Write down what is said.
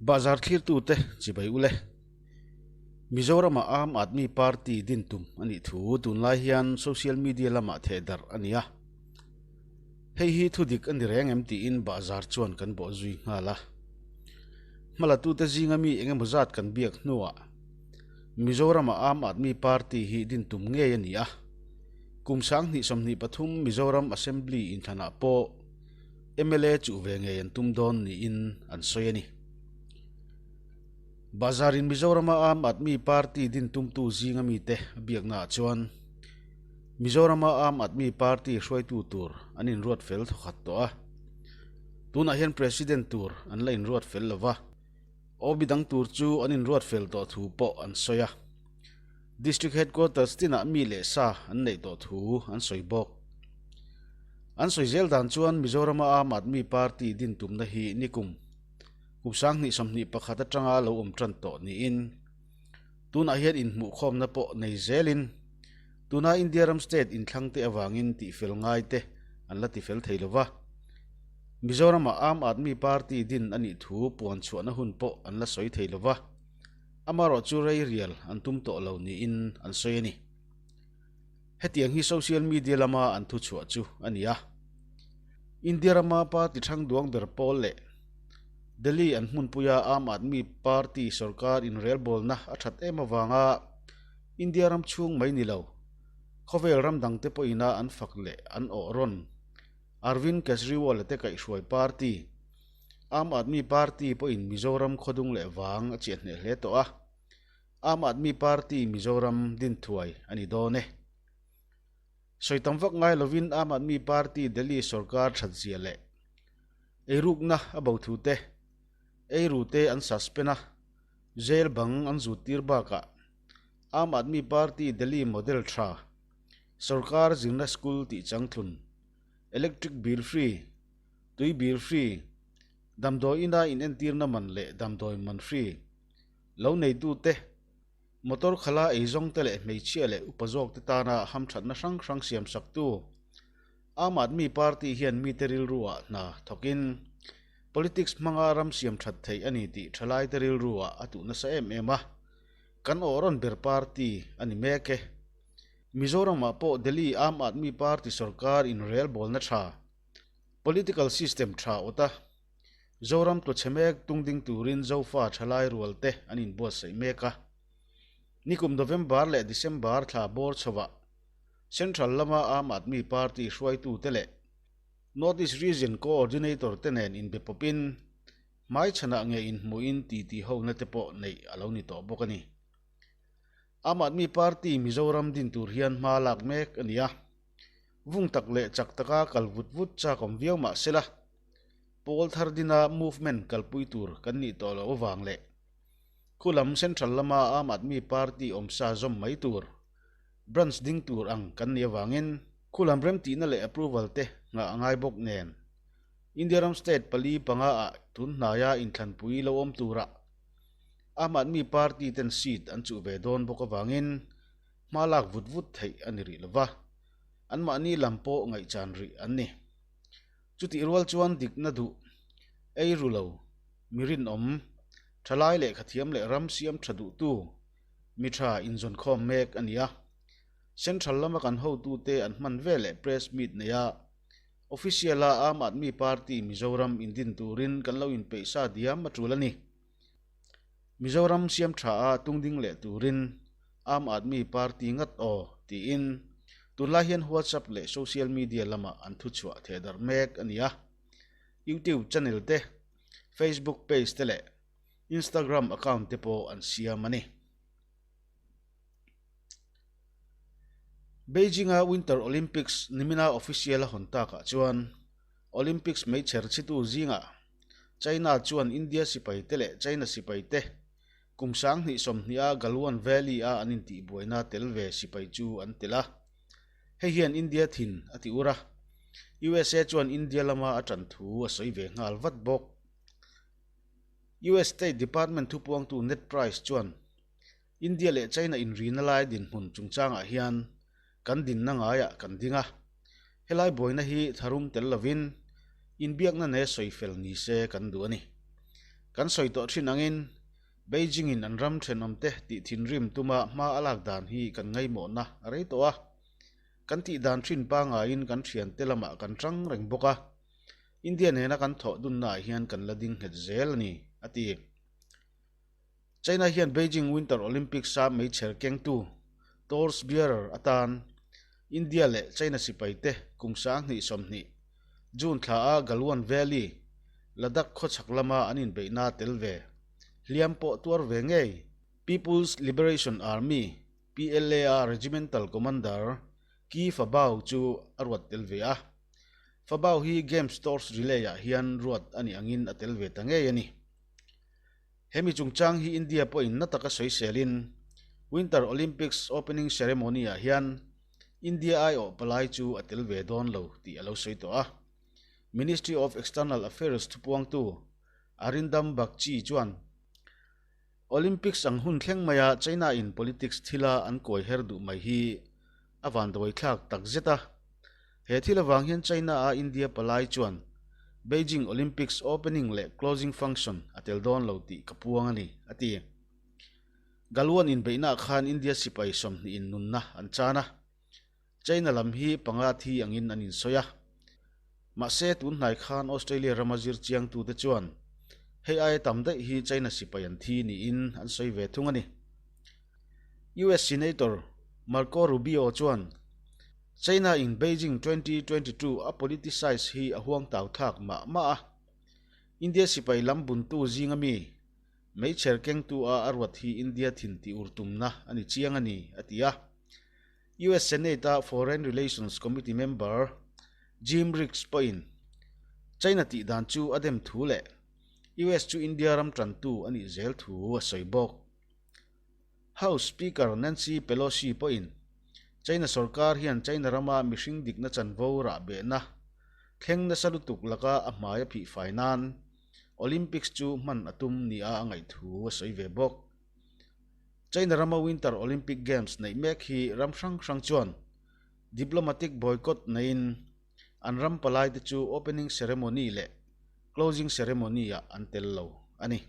Bahzar thlirtute chibai ule. Mizoram-ah Aam Aadmi Party din tum a nih thu tunlai hian social media lamah theh darh a ni a. Hei hi thu dik a ni reng em tiin bahzar chuan kan bawh zui nghal a. Hmalatute zinga mi eng emaw zat kan biak hnuah Mizoram-ah Aam Aadmi Party hi din tum ngei a ni a. Kum 2023 Mizoram Assembly inthlanah pawh mla chuh ve ngei an tum dawn niin an sawi a ni. Bazarin Mizorama Aam Aadmi Party din tumtu zinga mite a biaknaah chuan Mizorama Aam Aadmi Party hruaitu tur an inruat fel thawkhat tawh a. Tunah hian President tur an la inruat fel lo va, OB dang tur chu an inruat fel tawh thu pawh an sawi a. District Headquarters tinah mi leh sa an neih tawh thu an sawi bawk. An sawi zel dan chuan Mizorama Aam Aadmi Party din tumna hi nikum kum 2021 atanga lo awm tan tawh niin tunah hian inhmuhkhawmna pawh nei zelin tuna India ram state inthlangte avangin tihfel ngai te an la tifel thei lova. Mizoramah Aam Aadmi Party din a nih thu puan chhuahna hun pawh an la sawi thei lova. Amaherawh chu rei rial an tum tawh lo niin an sawi a ni. Hetiang hi social media lama an thuchhuah chu a ni a. India rama party thang duang ber pawl leh Delhi an hmunpuia Aam Aadmi Party sorkar inrelbawlna a that em avanga India ram chhung mai ni lo, khawvel ram dangte pawhina an fak leh an awh rawn Arvind Kejriwal-a te kaihhruai party Aam Aadmi Party pawhin Mizoram khawdung leh vang a chiah hneh hle tawh a. Aam Aadmi Party Mizoram din thuai a ni dawn e. Sawi tam vak ngai lovin Aam Aadmi Party Delhi sorkar that zia leh eirukna a bo thu te, eiru te an suspend a, jail bang an zut tir bakah Aam Aadmi Party Delhi model tha sorkar zirna school tih changtlun, electric bill free, tui bill free, damdawi ina inentirna man leh damdawi man free, lo neitute, motor khala eizawngte leh hmeichhia leh upa zawkte tana hamthatna hrang hrang siamsaktu Aam Aadmi Party hian mite rilruah hna thawkin politics hmanga ram siam that theih a ni tih thalaite rilruah a tuh nasa em em a, kan awh rawn ber party a ni mek e. Mizoramah pawh Delhi Aam Aadmi Party sorkar inrelbawlna tha, political system tha awt a, Zoram tluchhe mek tungding turin Zofa thalai rual te an inbuatsaih mek a. Nikum November leh December thla bawr chhovah Central lama Aam Aadmi Party hruaitute leh North East Region Coordinator te nen inbe pawpin hmaichhanah nge inhmuhin titi hona te pawh neih a lo ni tawh bawk a ni. Aam Aadmi Party Mizoram din tur hian hma lak mek a ni a. Vung tak leh chak taka kal vut vut chak awm viau mah sela, pawl thar dina movement kalpui tur kan nih tawh loh avang leh khulam Central lama Aam Aadmi Party awmsa zawm mai tur, branch ding tur ang kan nih avangin khulam remtihna leh approval te nghah a ngai bawk nen India ram state pali panga ah tun hnaia inthlanpui lo awm turah Aam Aadmi Party ten seat an chuh ve dawn bawk avangin hma lak vut vut theih a ni rih lova, anmahni lam pawh ngaihchan rih an ni. Chutih rual chuan dikna duh, ei ru lo, mi rinawm, thalai lehkha thiam leh ram siam tha duhtu, mi tha inzawnkhawm mek a ni a. Central lama kan hotute an hman veleh press meet neia official-a Aam Aadmi Party Mizoram indin turin kan lo inpeih sa diam a tul a ni. Mizoram siam tha a tungding leh turin Aam Aadmi Party ngat aw tiin tunlai hian WhatsApp leh social media lamah an thuchhuah thehdarh mek a ni a. YouTube channel te, Facebook page te leh Instagram account te pawh an siam a ni. Beijing-a Winter Olympics nimina official a hawn takah chuan Olympics meichher chhitu zingah China chuan India sipaite leh China sipaite kum 2020 a Galwan Valley-a an intihbuaina tel ve sipai chu an tel a. Hei hian India thin a ti ur a, USA chuan India lama a tan thu a sawi ve nghal vat bawk. US State Department thupuangtu Ned Price chuan India leh China inrina lai dinhmun chungchangah hian kan dinna ngaiah kan ding a, helai buaina hi tharum tel lovin inbiakna ne sawi fel ni se kan duh a ni. Kan sawi tawh thin angin Beijing-in an ram thenawmte tih thinrim tuma hma a lak dan hi kan ngaimawhna a rei tawh a. Kan tih dan thin pangaiin kan thiante lamah kan tang reng bawk a, India nena kan thawh dunnaah hian kan la ding nghet zel a ni, a ti. China hian Beijing Winter Olympics-a meichher kengtu, torch bearer, atan India leh China sipaite kum 2020, June thla-a Galwan Valley, Ladakh khawchhak lama an inbeihna tel ve, hliam pawh tuar ve ngei. People's Liberation Army, PLA-a Regimental Commander Ki Fabao chu a ruat tel ve a. Fabao hi Games Torch Relay-ah hian ruat a nih angin a tel ve ta ngei a ni. Hemi chungchang hi India pawhin na taka sawiselin Winter Olympics Opening Ceremony-ah hian India aiawh palai chu a tel ve dawn lo tih a lo sawi tawh a. Ministry of External Affairs thupuangtu Arindam Bagchi chuan, Olympics ang hun thleng maia China-in politics thila an kawi her duh mai hi a vanduaithlak tak zet a. He thil avang hian China-a India palai chuan Beijing Olympics opening leh closing function a tel dawn lo tih ka puang a ni, a ti. Galwan inbeihnaah khan India sipai 20 in nunna an chan a. China lam hi panga thi angin an insawi a. Mahse, tun hnai khan Australia rama zir chiangtute chuan hei aia tam daih hi China sipai an thi niin an sawi ve thung a ni. US Senator Marco Rubio chuan China in Beijing 2022 a politicize hi a huang tau thlak mah mah a. India sipai lam buntu zinga mi meichher kengtu a a ruat hi India thin tih ur tumna a ni chiang a ni, a ti a. US Senate-a Foreign Relations Committee member Jim Risch pawhin China tih dan chu a dem thu leh US chu India ram tantu a nih zel thu a sawi bawk. House Speaker Nancy Pelosi pawhin China sorkar hian China rama mihring dikna chanvo rahbehna thleng nasa lutuk laka a hmai a phihfai nan Olympics chu hman a tum nia a ngaih thu a sawi ve bawk. China rama Winter Olympic Games neih mek hi ram hrang hrang chuan diplomatic boycott neiin an ram palaite chu opening ceremony leh closing ceremony-ah an tel lo a ni.